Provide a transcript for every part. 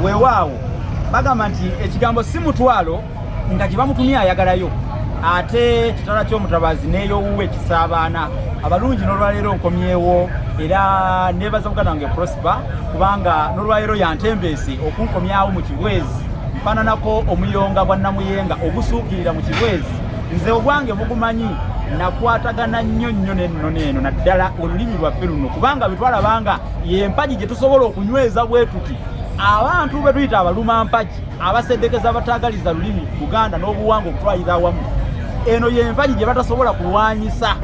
Weewaawo, bagamba nti ekigambo si mutwalo nga gye bamutumye ayagalayo, ate kitala ky'omutabazi n'eyowuwe kisaabaana abalungi. N'olwaleero nkomyewo era nebaza muganda wange Prosper, kubanga n'olwaleero yantembeese okunkomyawo mu Kibwezi. Nfaananako omuyonga gwa Namuyenga ogusuukirira mu Kibwezi. Nze ogwange mugumanyi, nakwatagana nnyo nnyo n'ennono eno, naddala olulimi lwaffe luno, kubanga bwe twalabanga y'empagi gye tusobola okunyweza bwe tuti abantu be tuyita abalumampagi, abaseddekeza, abatagaliza lulimi Buganda n'obuwangwa okutwalira awamu. Eno y'empagi gye batasobola kulwanyisa,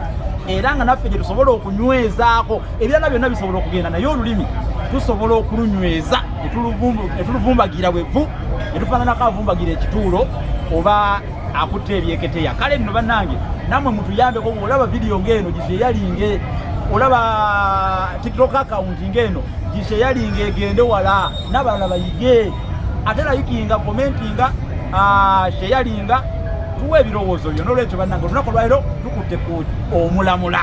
era nga naffe gye tusobola okunywezaako. Ebirala byonna bisobola okugenda, naye olulimi tusobola okulunyweza ne tuluvumbagira bwevu, ne tufaananako avumbagira ekituulo oba akutte ebyeketeya. Kale nno bannange, nammwe mutuyambeko. Bw'olaba vidiyo ng'eno, gisharinge. Olaba TikTok account ng'eno, gisharinge egende wala n'abalala bayige. Ate likinga, commentinga, sharinga, tuwa ebirowoozo byo. Nolwekyo bannange, olunaku olwaleero tukutte ku omulamula.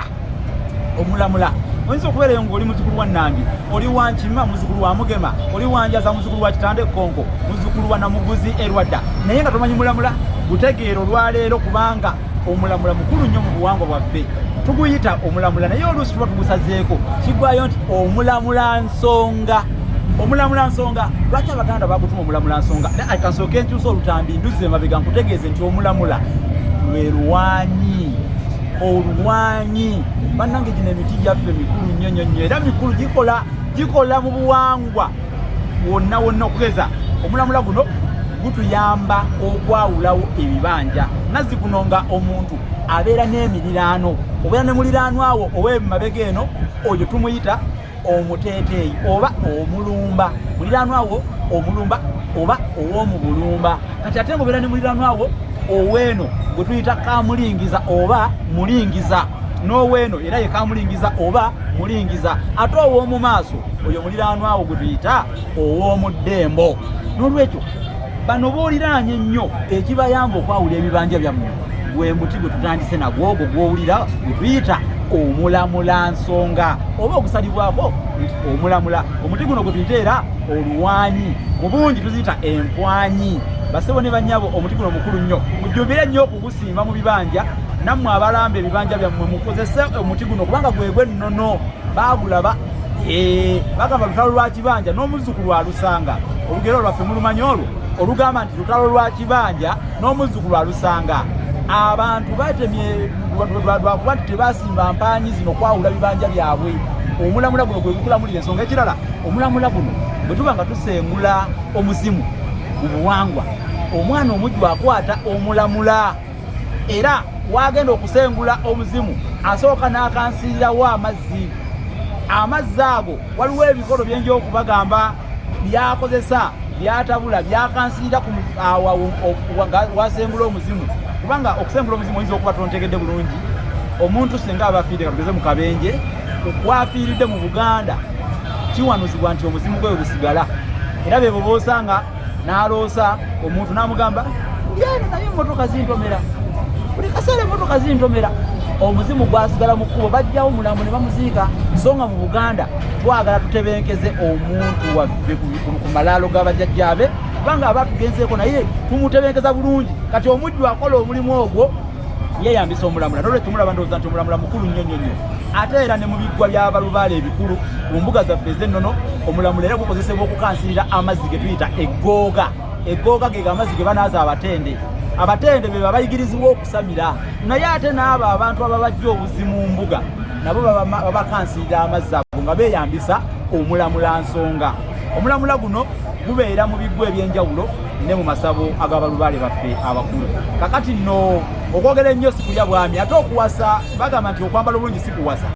Omulamula oyinza okubeerayo ng'oli muzukulu wa Nnambi, oli wa Nkima, muzukulu wa Mugema, oli wa Njaza, muzukulu wa Kitanda Ekkonko, muzukulu wa Namuguzi Erwadda, naye nga tomanyi mulamula. Gutegeera olwaleero, kubanga omulamula mukulu nnyo mu buwangwa bwaffe. Tuguyita omulamula, naye oluusi tuba tugusazeeko kigwayo nti omulamula nsonga. Omulamula nsonga, lwaki Abaganda bagutuma omulamula nsonga? Kansooke enkyusa olutambi, nduze emabega nkutegeeze nti omulamula lwe lwanyi, olwanyi. Bannange, gino emiti gyaffe mikulu nnyo nnyo nnyo, era mikulu, gikola mu buwangwa wonna wonna. Okugeza omulamula guno gutuyamba okwawulawo ebibanja. Nazzi kuno nga omuntu abeera n'emiriraano, obeera ne muliraanwa wo ow'emabega eno, oyo tumuyita omuteeteeyi oba omulumba. Muliraanwa wo omulumba oba ow'omu bulumba. Kati ate ngaobeera ne muliraanwa wo oweeno gwe tuyita kamulingiza oba mulingiza, n'oweeno era ye kamulingiza oba mulingiza. Ate ow'omu maaso oyo muliraanwa wo gwe tuyita ow'omuddembo. N'olwekyo bano booliraanye ennyo, ekibayamba okwawula ebibanja byammwe gwe muti gwe tutandise nagwo, ogwo gwowulira gwe tuyita omulamula nsonga oba ogusalibwako nti omulamula. Omuti guno gwe tuyita era oluwanyi, mu bungi tuziyita empwanyi. Basebo ne banyabo, omuti guno mukulu nnyo, mujjumbire nnyo okugusimba mu bibanja. Nammwe abalamba ebibanja byammwe, mukozese omuti guno, kubanga gwe gw'ennono baagulaba. Bagamba lutalo lwa kibanja n'omuzzukulu alusanga. Olugero lwaffe mulumanyi olwo olugamba nti lutalo lwa kibanja n'omuzzukulu alusanga. Abantu batemye lwakuba nti tebasimba mpanyi zino kwawula bibanja byabwe. Omulamula guno gwe gukulamulira ensonga. Ekirala, omulamula guno bwe tuba nga tusengula omuzimu mu buwangwa, omwana omujju akwata omulamula, era wagenda okusengula omuzimu asooka n'akansirirawo amazzi. Amazzi ago waliwo ebikolo byenja okubagamba byakozesa, byatabula, byakansirira wasengula omuzimu, kubanga okusengula omuzimu oyinza okuba tontegedde bulungi. Omuntu singa aba afiiridde, katugeze mu kabenje, wafiiridde mu Buganda kiwanuzibwa nti omuzimu gwe gusigala, era bebo boosanga n'aloosa omuntu n'amugamba, "Lyeno naye emmotoka zintomera, buli kaseera emmotoka zintomera." Omuzimu gwasigala mu kkubo, bajjawo omulambo ne bamuziika. So nga mu Buganda twagala tutebenkeze omuntu waffe ku malaalo g'abajjajjaabe, kubanga aba tugenzeeko, naye tumutebenkeza bulungi. Kati omujju akola omulimu ogwo yeyambisa omulamula. Nolwekyo mulaba, ndowooza nti omulamula mukulu nnyo nnyo nnyo. Ate era ne mu biggwa by'abalubaale ebikulu mu mbuga zaffe ez'ennono, omulamula era gukozesebwa okukansirira amazzi ge tuyita eggooga. Eggooga ge amazzi ge banaaza abatende. Abatende be babayigirizibwa okusamira, naye ate n'abo abantu ababajja obuzi mu mbuga nabo babakansirira amazzi ago nga beeyambisa omulamula nsonga. Omulamula guno gubeera mu biggwa ebyenjawulo ne mu masabo ag'abalubaale baffe abakulu. Kakati nno okwogera ennyo si kulya bwami, ate okuwasa bagamba nti okwambala obulungi si kuwasa.